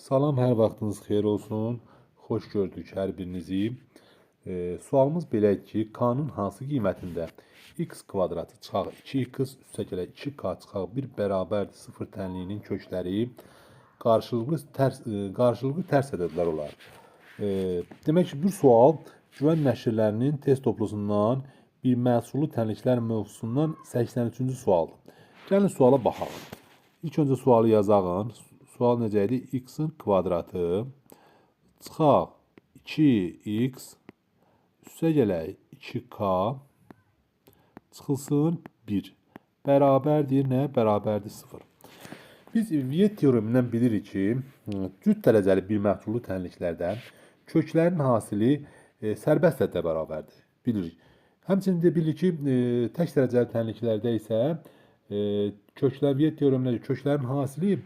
Salam, hər vaxtınız xeyir olsun. Xoş gördük hər birinizi. Sualımız belə ki, K-nın hansı qiymətində x kvadratı çıxaq 2x üstə gələk 2k çıxaq 1 bərabərdir 0 tənliyinin kökləri qarşılıqlı tərs ədədlər olar. Demək ki, bu sual Güvən nəşrlərinin test toplusundan bir məhsullu tənliklər mövzusundan 83-cü sualdır. Gəlin suala baxaq. İlk öncə sualı yazağın. Sual necə idi? X-in kvadratı çıxaq 2x üstə gələk 2k çıxılsın 1 bərabərdir nə? Bərabərdir 0. Biz Viet teoremindən bilirik ki, cüt dərəcəli bir məhsullu tənliklərdə köklərin hasili sərbəst ədədə bərabərdir. Bilirik. Həmçinin də bilirik ki, tək dərəcəli tənliklərdə isə köklər Viet teoreminə görə köklərin hasili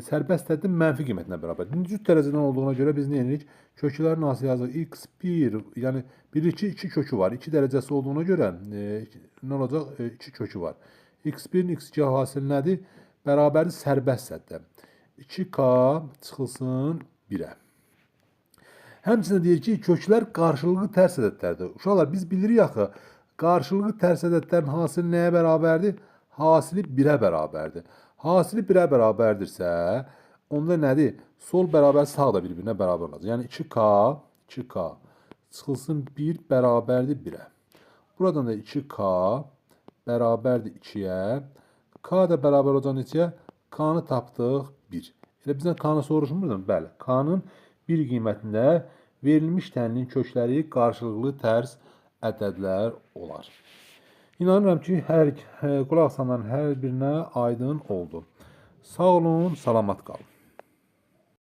sərbəst ədədin mənfi qiymətinə bərabərdir. İndi cüt dərəcədən olduğuna görə biz nə edirik? Köklərin hasili yazırıq x1, yəni bilirik ki, 2 kökü var. 2 dərəcəsi olduğuna görə nə olacaq? 2 kökü var. X1-in x2 hasili nədir? Bərabərdir sərbəst ədədə. 2k çıxılsın 1-ə. Həmçinin deyir ki, köklər qarşılıqlı tərs ədədlərdir. Uşaqlar, biz bilirik axı, qarşılıqlı tərs ədədlərin hasili nəyə bərabərdir? Hasili 1-ə bərabərdir. Hasili 1-ə bərabərdirsə, onda nədir? Sol bərabər sağ da bir-birinə bərabər olacaq. Yəni 2k çıxılsın 1 bərabərdir 1-ə. Buradan da 2k bərabərdir 2-yə. K da bərabər olacaq neçəyə? K-nı tapdıq 1. Elə bizdən K-nı soruşmur? Bəli. K-nın 1 qiymətində verilmiş tənliyin kökləri qarşılıqlı tərs ədədlər olar. İnanıram ki, qulaq asanların hər birinə aydın oldu. Sağ olun, salamat qalın.